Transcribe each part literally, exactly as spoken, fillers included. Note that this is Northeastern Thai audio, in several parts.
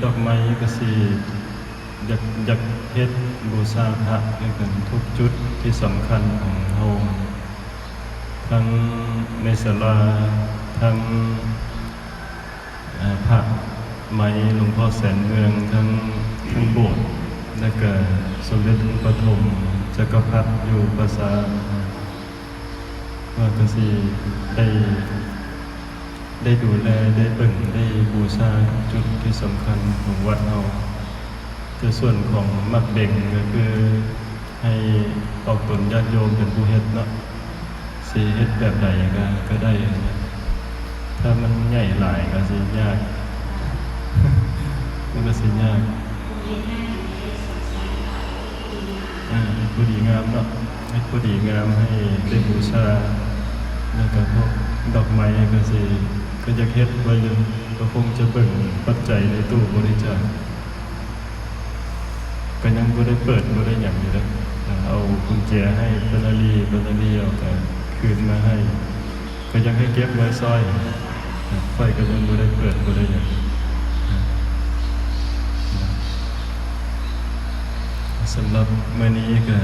ดอกไม้ก็สิอยาก อยากเฮ็ดบูชาพระด้วยกันทุกจุดที่สำคัญของเฮา ทั้งในศาลา ทั้ง อ่า พระไม้หลวงพ่อแสนเมือง ทั้ง ทั้งโบสถ์ และก็สมเด็จองค์ปฐมจักรพรรดิอยู่ปราสาท ว่าก็สิได้ ได้ดูแล ได้เบิ่ง ได้บูชาทุกจุดที่สำคัญของวัดเฮา แต่ส่วนของหมากเด็งก็คือให้ออกตนญาติโยมเป็นผู้เฮ็ดเนาะ สิเฮ็ดแบบใดก็ ก็ได้นะ ถ้ามันใหญ่หลายก็สิยาก มันก็สิยาก อ่า เฮ็ดพอดีงามเนาะ เฮ็ดพอดีงามให้ได้บูชา แล้วก็พวกดอกไม้ก็สิ ก็อยากเฮ็ดไว้อยู่ ก็คงจะเบิ่งปัจจัยในตู้บริจาค ก็ยังบ่ได้เปิดบ่ได้หยังอยู่เด้อ เอากุญแจให้ป้านาลี ป้านาลีเอาก็คืนมาให้ ก็ยังให้เก็บไว้ซ่อย ข้อยก็ยังบ่ได้เปิดบ่ได้หยัง สำหรับมื้อนี้ก็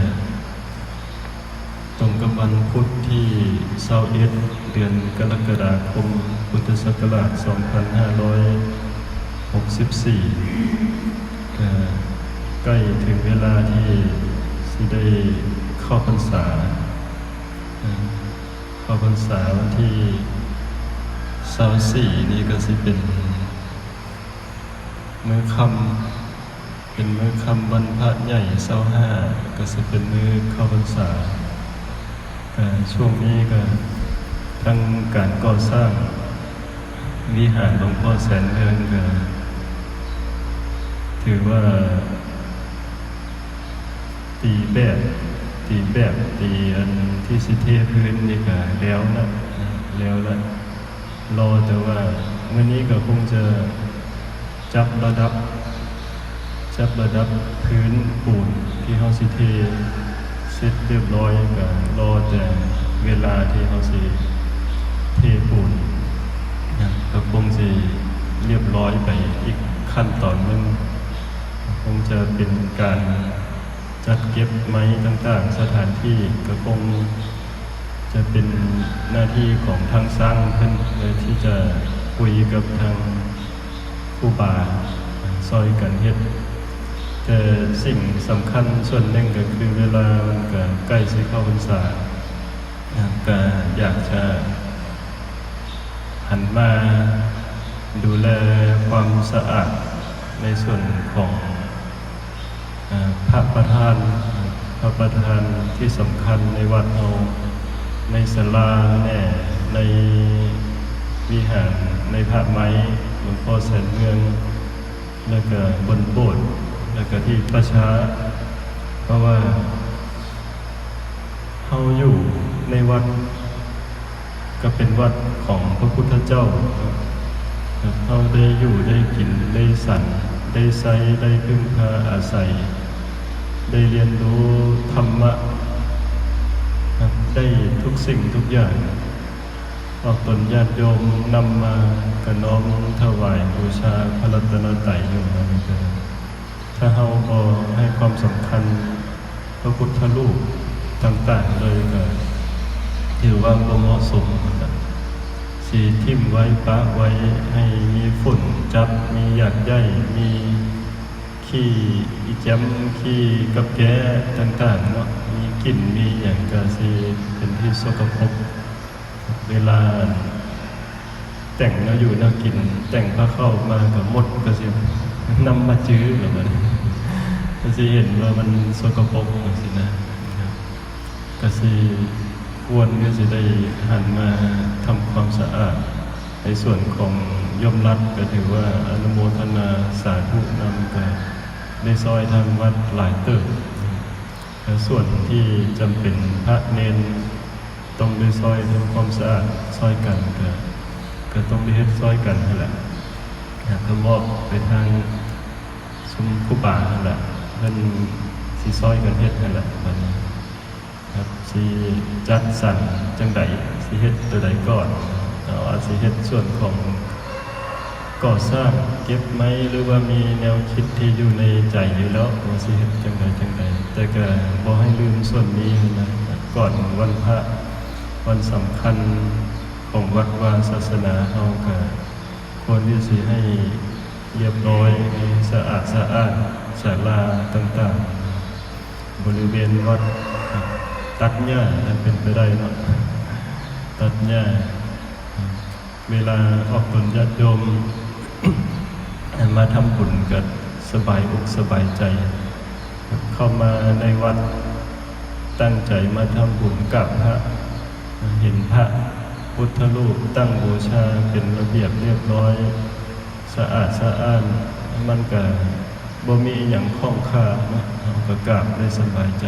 ตรงกับวันพุธที่ซาวเอ็ด เดือนกรกฎาคม พุทธศักราช สองพันห้าร้อยหกสิบสี่ ก็ใกล้ถึงเวลาที่สิได้เข้าพรรษา เอ่อ เข้าพรรษาวันที่ซาวสี่ นี่ก็สิเป็น มื้อค่ำ เป็นมื้อค่ำวันพระใหญ่ ซาวห้า ก็สิเป็นมื้อเข้าพรรษา ก็ช่วงนี้ก็ทั้งการก่อสร้างวิหารหลวงพ่อแสนเมืองก็ถือว่า ตีแบบ ตีแบบ ตีอันที่สิเทพื้นนี่ก็แล้วละ แล้วละ รอแต่ว่ามื้อนี้ก็คงจะจับระดับ จับระดับพื้นปูนที่เฮาสิเทเสร็จเรียบร้อย ก็รอแต่เวลาที่เฮาสิเทปูนนะ ก็คงสิเรียบร้อยไปอีกขั้นตอนหนึ่ง คงจะเป็นการ จัดเก็บไม้ต่างๆ สถานที่ก็คงจะเป็นหน้าที่ของทางช่างเพิ่นเลยที่จะคุยกับทางครูบาซ่อยกันเฮ็ด แต่สิ่งสำคัญส่วนหนึ่งก็คือเวลามันก็ใกล้สิเข้าพรรษา ก็อยากจะหันมาดูแลความสะอาดในส่วนของ เอ่อ พระประธาน พระประธานที่สำคัญในวัดเฮา ในศาลาแน่ ในวิหาร ในพระไม้หลวงพ่อแสนเมือง แล้วก็บนโบสถ์ แล้วก็ที่ป่าช้า เพราะว่าเฮาอยู่ในวัด ก็เป็นวัดของพระพุทธเจ้า เฮาได้อยู่ได้กินได้ฉัน ได้ใช้ ได้พึ่งพาอาศัย ได้เรียนรู้ธรรมะ ได้ทุกสิ่งทุกอย่าง ออกตนญาติโยมนำมาก็น้อมถวายบูชาพระรัตนตรัยอยู่นั่นเอง ถ้าเฮาบ่ให้ความสำคัญพระพุทธรูปต่างๆเลยก็ถือว่าบ่เหมาะสม สิถิ่มไว้ปะไว้ให้มีฝุ่นจับ มีหยากไย่มีขี้อีแจม ขี้กับแก๊ต่างๆเนาะ มีกลิ่นมีหยังก็สิเป็นที่สกปรก เวลาแต่งแนวอยู่แนวกิน แต่งพาเข้ามาก็หมด ก็สินำมาจื้อแล้วบัดนี้ ก็สิเห็นว่ามันสกปรกจังซี้นะ ก็สิควรก็สิได้หันมาทำความสะอาด ในส่วนของโยมรัฐก็ถือว่าอนุโมทนาสาธุนำ ก็ได้ซ่อยทางวัดหลายเติบ และส่วนที่จำเป็นพระเณรต้องได้ซ่อยทำความสะอาดซ่อยกัน ก็ ก็ต้องได้เฮ็ดซ่อยกันหั่นแหละ ก็มอบไปทางซุมครูบาหั่นแหละ เพิ่นสิซ่อยกันเฮ็ดหั่นแหละ บัดนี้ ครับ สิจัดสรรจั่งใด สิเฮ็ดตัวใดก่อน เอา อาจสิเฮ็ดส่วนของ ก่อสร้างเก็บไหม หรือว่ามีแนวคิดที่อยู่ในใจอยู่แล้วว่าสิเฮ็ดจั่งใดจั่งใด แต่ก็บ่ให้ลืมส่วนนี้นะ ก่อนวันพระวันสำคัญของวัดวาศาสนา เฮาก็ควรที่สิให้เรียบร้อย ให้สะอาดสะอ้าน ศาลาต่างๆ บริเวณวัด ตัดหญ้าถ้าเป็นไปได้เนาะ ตัดหญ้า เวลาออกตนญาติโยม มาทำบุญก็สบายอกสบายใจ เข้ามาในวัดตั้งใจมาทำบุญกราบพระ เห็นพระพุทธรูปตั้งบูชาเป็นระเบียบเรียบร้อย สะอาดสะอ้าน มันก็บ่มีอิหยังข้องคาเนาะ เฮาก็กราบได้สบายใจ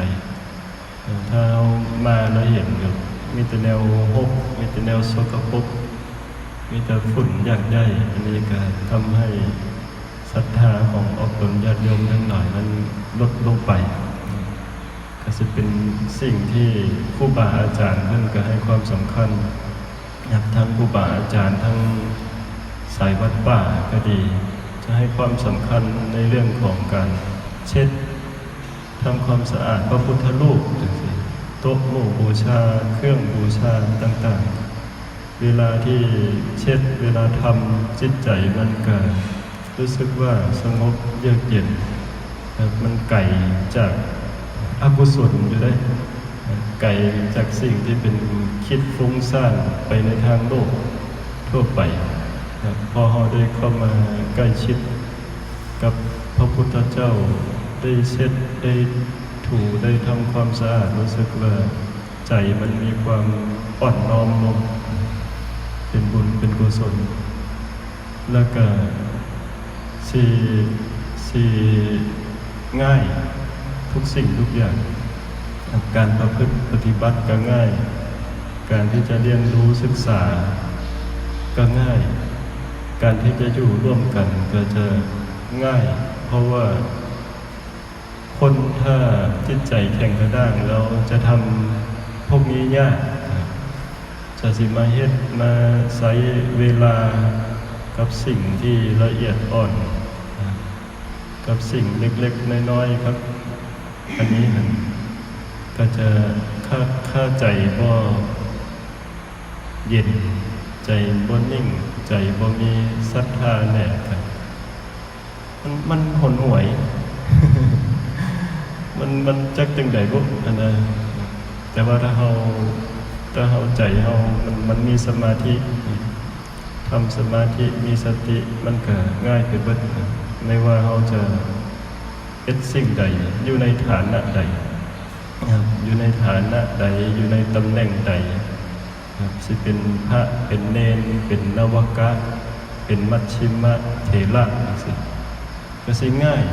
เอ่อ ถ้าเฮามาแล้วเห็นแบบมีแต่แนวฮก มีแต่แนวสกปรก มีแต่ฝุ่นหยากไย่ อันนี้ก็ทำให้ศรัทธาของออกตนญาติโยมทั้งหลายนั้นลดลงไป ก็สิเป็นสิ่งที่ครูบาอาจารย์เพิ่นก็ให้ความสำคัญนะครับ ทั้งครูบาอาจารย์ ทั้งสายวัดป่าก็ดี จะให้ความสำคัญในเรื่องของการเช็ด ทำความสะอาดพระพุทธรูปจังซี้ โต๊ะหมู่บูชา เครื่องบูชาต่างๆ เวลาที่เช็ด เวลาทำ จิตใจมันก็รู้สึกว่าสงบเยือกเย็นครับ มันไกลจากอกุศลอยู่เด้ ไกลจากสิ่งที่เป็นคิดฟุ้งซ่านไปในทางโลกทั่วไปครับ พอเราได้เข้ามาใกล้ชิดกับพระพุทธเจ้า ได้เช็ด ได้ถู ได้ทำความสะอาด รู้สึกว่าใจมันมีความอ่อนน้อมลง เป็นบุญเป็นกุศล แล้วก็สิ สิง่ายทุกสิ่งทุกอย่าง การประพฤติปฏิบัติก็ง่าย การที่จะเรียนรู้ศึกษาก็ง่าย การที่จะอยู่ร่วมกันก็จะง่าย เพราะว่าคนถ้าจิตใจแข็งกระด้างแล้วจะทำพวกนี้ยาก จะสิมาเฮ็ด มาใช้เวลากับสิ่งที่ละเอียดอ่อน กับสิ่งเล็กๆน้อยๆครับ อันนี้หั่นก็จะคา คาใจบ่เย็น ใจบ่นิ่ง ใจบ่มีศรัทธาแน่ครับ มัน มันหนหวย มัน มันจักจั่งใดบุ อันนะ แต่ว่าถ้าเฮา ถ้าเฮาใจเฮา มัน มันมีสมาธิ ทำสมาธิ มีสติ มันก็ง่ายไปเบิด ไม่ว่าเฮาจะเฮ็ดสิ่งใด อยู่ในฐานะใด ครับ อยู่ในฐานะใด อยู่ในตำแหน่งใด ครับ สิเป็นพระ เป็นเณร เป็นนวกะ เป็นมัชฌิมะเถระจังซี้ ก็สิง่าย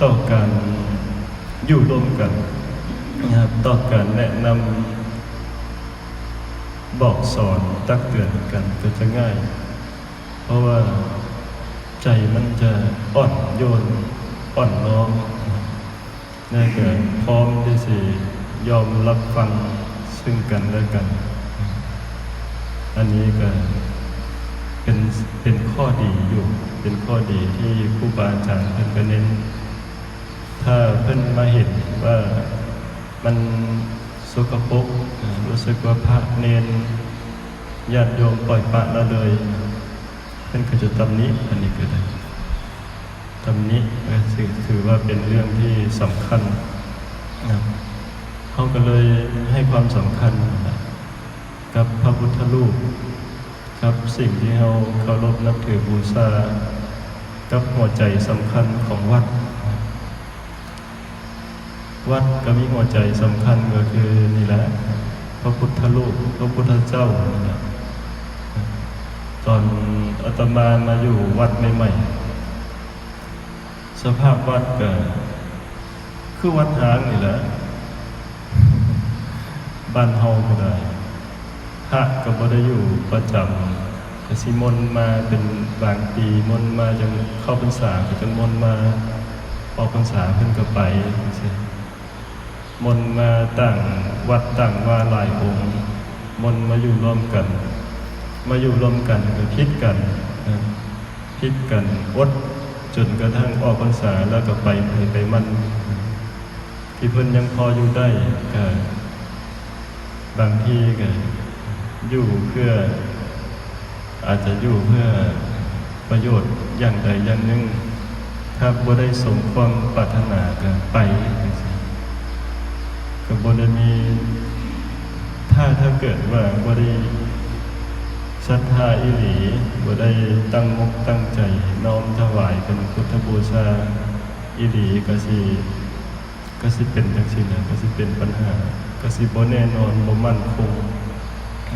ต่อการอยู่ร่วมกันนะครับ ต่อการแนะนำบอกสอนตักเตือนกันก็จะง่าย เพราะว่าใจมันจะอ่อนโยน อ่อนน้อม แล้วก็พร้อมที่สิยอมรับฟังซึ่งกันและกัน อันนี้ก็เป็น เป็นข้อดีอยู่ เป็นข้อดีที่ครูบาอาจารย์เพิ่นก็เน้น ถ้าเพิ่นมาเห็นว่ามันสกปรก อ่า รู้สึกว่าพระเณรญาติโยมปล่อยปละละเลย เพิ่นก็จะตำหนิ อันนี้ก็ได้ ตำหนิ ก็ถือ ถือว่าเป็นเรื่องที่สำคัญนะ เฮาก็เลยให้ความสำคัญกับพระพุทธรูป กับสิ่งที่เฮาเคารพนับถือบูชา กับหัวใจสำคัญของวัด วัดก็มีหัวใจสำคัญก็คือนี่แหละ พระพุทธรูป พระพุทธเจ้านี่แหละ ตอนอาตมามาอยู่วัดใหม่ๆ สภาพวัดก็คือวัดฮ้างนี่แหละ บ้านเฮาก็ได้ พระก็บ่ได้อยู่ประจำ ก็สิมนต์มาเป็นบางปี มนต์มาจั่งเข้าพรรษา ก็จั่งมนต์มา ออกพรรษาเพิ่นก็ไปจั่งซี้ มนต์มาต่างวัดต่างวาหลายองค์ มนต์มาอยู่ร่วมกัน มาอยู่ร่วมกันก็ผิดกันนะ ผิดกันอด จนกระทั่งออกพรรษาแล้วก็ไปไผไปมัน ที่เพิ่นยังพออยู่ได้ก็บางทีก็อยู่เพื่อ อาจจะอยู่เพื่อประโยชน์อย่างใดอย่างหนึ่ง ถ้าบ่ได้สมความปรารถนาก็ไปจังซี้ ก็บ่ได้มี ถ้า ถ้าเกิดว่าบ่ได้ศรัทธาอีหลี บ่ได้ตั้งมกตั้งใจน้อมถวายเป็นพุทธบูชาอีหลี ก็สิ ก็สิเป็นจังซี้แหละ ก็สิเป็นปัญหา ก็สิบ่แน่นอน บ่มั่นคง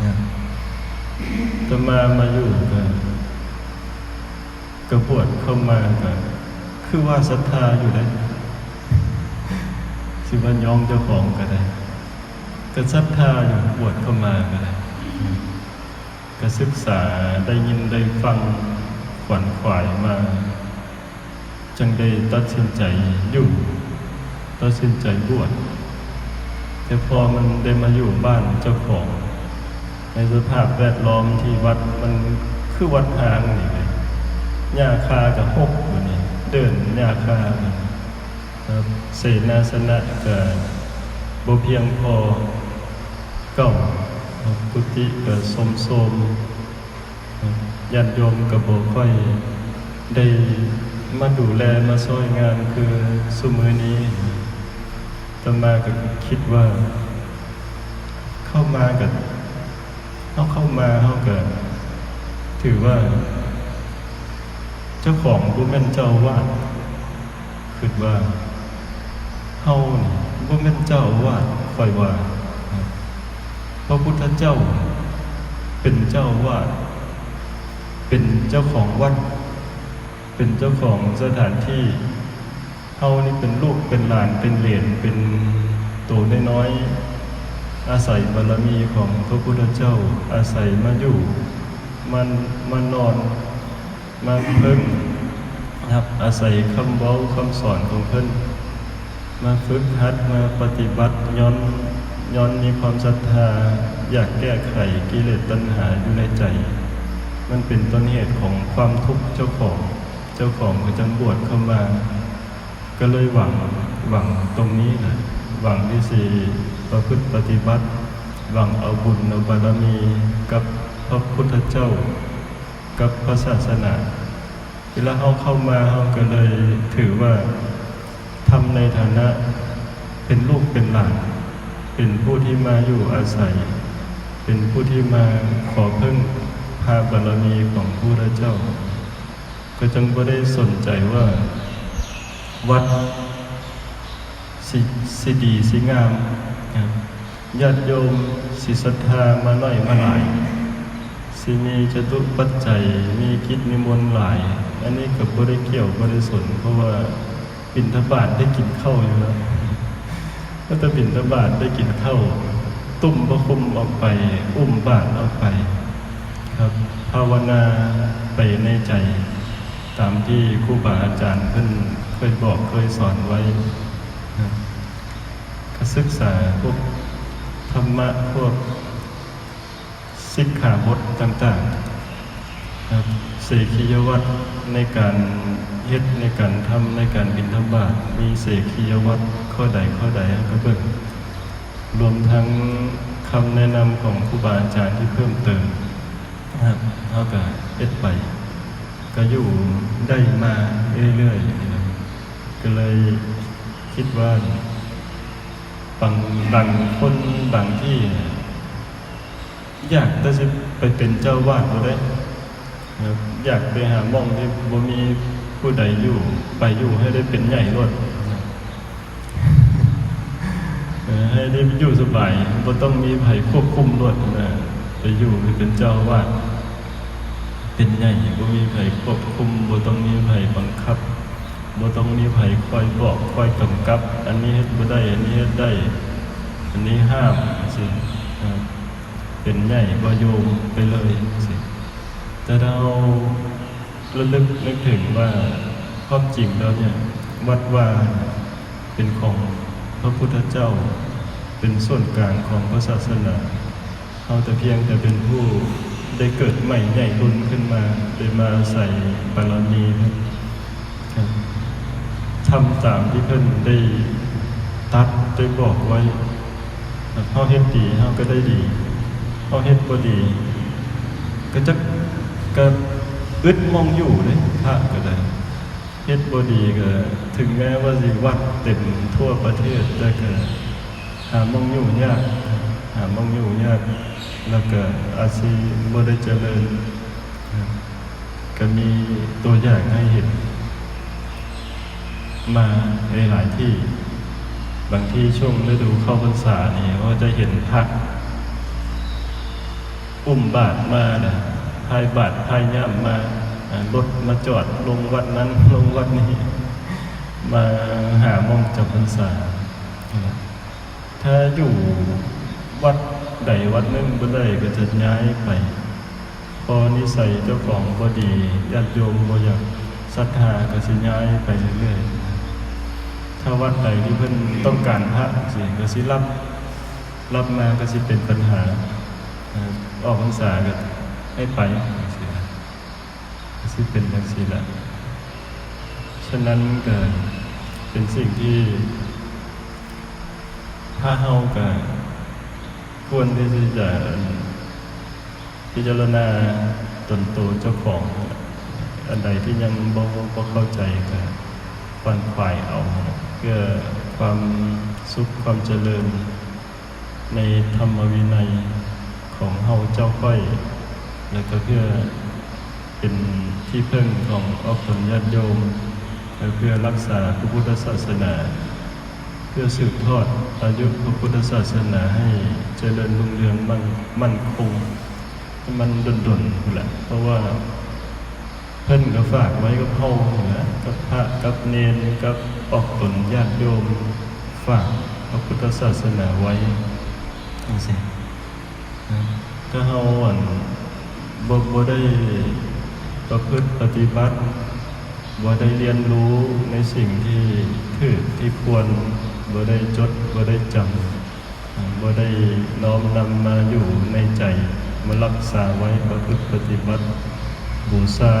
นะ อาตมามาอยู่ก็ ก็บวชเข้ามาก็คือว่าศรัทธาอยู่เด้ สิว่าย้องเจ้าของก็ได้ ก็ศรัทธาอยู่ บวชเข้ามาก็ได้ ก็ศึกษา ได้ยินได้ฟัง ขวนขวายมา จั่งได้ตัดสินใจอยู่ ตัดสินใจบวช แต่พอมันได้มาอยู่บ้านเจ้าของ ในสภาพแวดล้อมที่วัดมันคือวัดร้างนี่เลย หญ้าคาก็ฮกบัดนี้ เดินหญ้าคาบัดนี้ ครับ เสนาสนะก็บ่เพียงพอ เก่า ครับ กุฏิก็โทรมๆ ครับ ญาติโยมก็บ่ค่อยได้มาดูแลมาซ่อยงานคือซุมื้อนี้ อาตมาก็คิดว่า เข้ามาก็ เฮาเข้ามาเฮาก็ถือว่า เจ้าของบ่แม่นเจ้าอาวาส คิดว่า เฮานี่บ่แม่นเจ้าอาวาส ข้อยว่า พระพุทธเจ้าเป็นเจ้าอาวาส เป็นเจ้าของวัด เป็นเจ้าของสถานที่ เฮานี่เป็นลูกเป็นหลานเป็นเหลน เป็นโตน้อยๆ อาศัยบารมีของพระพุทธเจ้า อาศัยมาอยู่ มา มานอน มาเพิ่ง ครับ อาศัยคำเว้าคำสอนของเพิ่น มาฝึกหัด มาปฏิบัติ ย้อน ย้อนมีความศรัทธา อยากแก้ไขกิเลสตัณหาอยู่ในใจ มันเป็นต้นเหตุของความทุกข์เจ้าของ เจ้าของก็จั่งบวชเข้ามา ก็เลยหวัง หวังตรงนี้แหละ หวังที่สิประพฤติปฏิบัติ หวังเอาบุญเอาบารมีกับพระพุทธเจ้า กับพระศาสนา เวลาเฮาเข้ามา เฮาก็เลยถือว่าทำในฐานะเป็นลูกเป็นหลาน เป็นผู้ที่มาอยู่อาศัย เป็นผู้ที่มาขอเพิ่งพาบารมีของพระพุทธเจ้า ก็จั่งบ่ได้สนใจว่าวัดสิ สิดีสิงามนะ ญาติโยมสิศรัทธามาน้อยมาหลาย สิมีจตุปัจจัย มีกิจนิมนต์หลาย อันนี้ก็บ่ได้เกี่ยวบ่ได้สน เพราะว่าบิณฑบาตได้กินข้าวอยู่แล้ว ก็จะบิณฑบาตได้กินข้าว ตุ้มพระคุมออกไป อุ้มบาตรออกไป ครับ ภาวนาไปในใจ ตามที่ครูบาอาจารย์เพิ่นเคยบอกเคยสอนไว้นะ ก็ศึกษาพวกธรรมะ พวกสิกขาบทต่างๆ ครับ เสขียวัตรในการเฮ็ด ในการทำ ในการบิณฑบาต มีเสขียวัตรข้อใดข้อใด เฮาก็เบิ่ง รวมทั้งคำแนะนำของครูบาอาจารย์ที่เพิ่มเติมนะครับ เฮาก็เฮ็ดไป ก็อยู่ได้มาเรื่อยๆ นะครับ ก็เลยคิดว่า บาง บางคนบางที่ อยากแต่สิไปเป็นเจ้าอาวาสบ่ได้ ครับ อยากไปหาหม่องที่บ่มีผู้ใดอยู่ ไปอยู่ให้ได้เป็นใหญ่โลด เออ ให้ได้อยู่สบาย บ่ต้องมีไผควบคุมโลดนะ ไปอยู่ให้เป็นเจ้าอาวาส เป็นใหญ่ บ่มีไผควบคุม บ่ต้องมีไผบังคับ บ่ต้องมีไผคอยบอก คอยกำกับ อันนี้เฮ็ดบ่ได้ อันนี้เฮ็ดได้ อันนี้ห้าม จังซี้นะ เป็นใหญ่บ่โยมไปเลยจังซี้ แต่เราระลึกนึกถึงว่าความจริงแล้วเนี่ย วัดวาเป็นของพระพุทธเจ้า เป็นศูนย์กลางของพระศาสนา เราแต่เพียงแต่เป็นผู้ ได้เกิดใหม่ใหญ่รุ่นขึ้นมา ได้มาอาศัยบารมีเพิ่น ครับ ทำตามที่เพิ่นได้ตัดได้บอกไว้ ครับ เฮาเฮ็ดดี เฮาก็ได้ดี เฮาเฮ็ดบ่ดี ก็จัก ก็อึดหม่องอยู่เด้ พระก็ได้ เฮ็ดบ่ดีก็ ถึงแม้ว่าสิวัดเต็มทั่วประเทศ แต่ก็หาหม่องอยู่ยาก หาหม่องอยู่ยาก แล้วก็อาจสิบ่ได้เจริญ ครับ ก็มีตัวอย่างให้เห็น มาหลายๆที่ บางที่ช่วงฤดูเข้าพรรษานี่ ก็จะเห็นพระ อุ้มบาตรมาน่ะ พายบาตรพายย่ามมา อ่า รถมาจอดลงวัดนั้น ลงวัดนี้ มาหาหม่องจำพรรษา ถ้าอยู่วัดใดวัดหนึ่งบ่ได้ก็จะย้ายไป พอนิสัยเจ้าของบ่ดี ญาติโยมบ่อยากศรัทธาก็สิย้ายไปเรื่อยๆ ถ้าวัดใดที่เพิ่นต้องการพระจั่งซี้ก็สิรับ รับมาก็สิเป็นปัญหา อ่า ออกพรรษาก็ให้ไปจั่งซี้นะ ก็สิเป็นจั่งซี้แหละ ฉะนั้นก็เป็นสิ่งที่ พระเฮาก็ควรที่จะพิจารณาตนโตเจ้าของ อันใดที่ยังบ่ บ่เข้าใจก็ขวนขวายเอา เพื่อความสุขความเจริญ ในธรรมวินัยของเฮาเจ้าข้อย และก็เพื่อเป็นที่พึ่งของออกตนญาติโยม และเพื่อรักษาพระพุทธศาสนา เพื่อสืบทอดอายุพระพุทธศาสนาให้เจริญรุ่งเรืองมั่ง มั่นคง ให้มันดนๆ พู้นแหละ เพราะว่า เพิ่นก็ฝากไว้กับเฮานี่แหละ กับพระ กับเณร กับออกตนญาติโยม ฝากพระพุทธศาสนาไว้จั่งซี้นะ ถ้าเฮา อั่น บ่ บ่ได้ประพฤติปฏิบัติ บ่ได้เรียนรู้ในสิ่งที่ถูกที่ควร บ่ได้จด บ่ได้จำ บ่ได้น้อมนำมาอยู่ในใจ มารักษาไว้ประพฤติปฏิบัติบูชา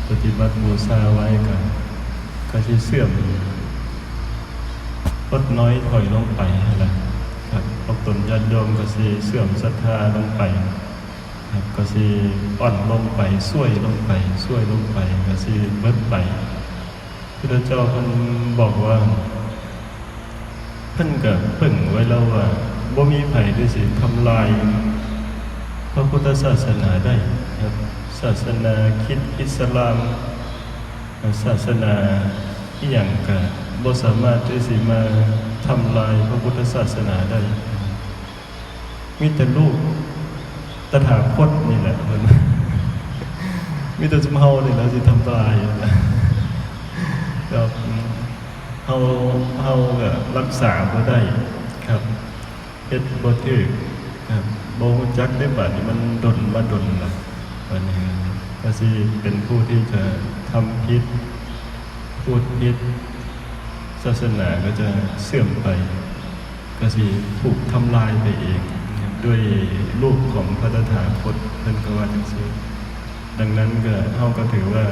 ปฏิบัติบูชาไว้ก็ ก็สิเสื่อม ลดน้อยถอยลงไปหั้นล่ะครับ พวกตนญาติโยมก็สิเสื่อมศรัทธาลงไปครับ ก็สิอ่อนลงไป ส่วยลงไป ส่วยลงไป ก็สิเบิดไป พุทธเจ้าเพิ่นบอกว่า เพิ่นก็เพิ่งไว้แล้วว่า บ่มีไผที่สิทำลายพระพุทธศาสนาได้ครับ ศาสนาคริสต์ อิสลาม ศาสนาอิหยังก็บ่สามารถที่สิมาทำลายพระพุทธศาสนาได้ มีแต่ลูกตถาคตนี่แหละ เพิ่น มีแต่ซุมเฮานี่แหละสิทำลาย ครับ เฮา เฮาก็รักษาบ่ได้ครับ เฮ็ดบ่ถูกครับ บ่รู้จักเด้ บาดนี้มันดนมาดนละ บาดนี้ก็สิเป็นผู้ที่จะทำผิด พูดผิด ศาสนาก็จะเสื่อมไป ก็สิถูกทำลายไปเอง ด้วยรูปของพระตถาคต เพิ่นก็ว่าจั่งซี้ ดังนั้นก็ เฮาก็ถือว่า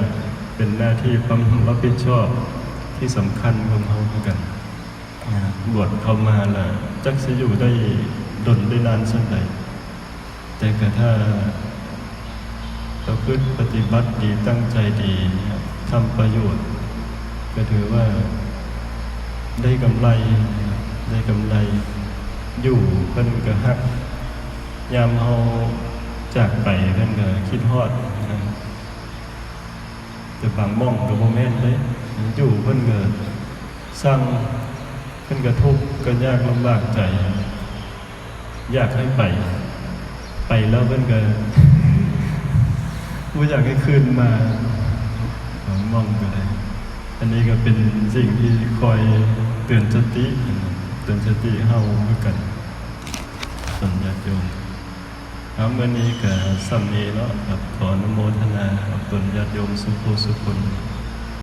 เป็นหน้าที่ความรับผิดชอบที่สำคัญของเฮาคือกัน อ่า บวชเข้ามาแล้วจักสิอยู่ได้ดนได้นานส่ำใด แต่ก็ถ้าประพฤติปฏิบัติดี ตั้งใจดี ทำประโยชน์ ก็ถือว่าได้กำไร ได้กำไร อยู่เพิ่นก็ฮัก ยามเฮาจากไปเพิ่นก็คิดฮอดนะ แต่บางหม่องก็บ่แม่นเด้ อยู่เพิ่นก็ซัง เพิ่นก็ทุกข์ก็ยากลำบากใจ อยากให้ไป ไปแล้วเพิ่นก็ บ่อยากให้คืนมา บางหม่องก็ได้ อันนี้ก็เป็นสิ่งที่คอยเตือนสติ เตือนสติเฮาคือกัน ตนญาติโยม ครับ มื้อนี้ก็ส่ำนี้เนาะครับ ขออนุโมทนาครับ ตนญาติโยมสุผู้สุคน